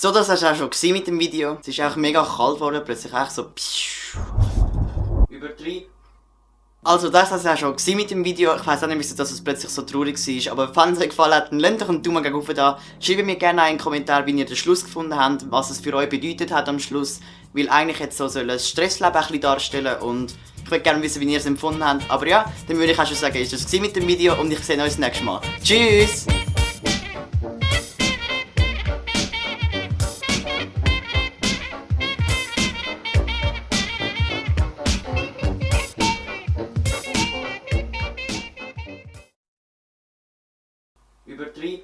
So, das hast du auch schon gesehen mit dem Video. Es ist auch mega kalt geworden, plötzlich echt so übertrieben. Also das hast du auch schon gesehen mit dem Video. Ich weiss auch nicht, wieso dass es plötzlich so traurig war. Aber wenn es euch gefallen hat, dann lasst doch einen Daumen gegen oben da. Schreibt mir gerne einen Kommentar, wie ihr den Schluss gefunden habt, was es für euch bedeutet hat am Schluss. Weil eigentlich jetzt so soll das Stressleben ein bisschen darstellen und ich würde gerne wissen, wie ihr es empfunden habt. Aber ja, dann würde ich auch schon sagen, ist das mit dem Video und ich sehe uns das nächste Mal. Tschüss! Übertrieben.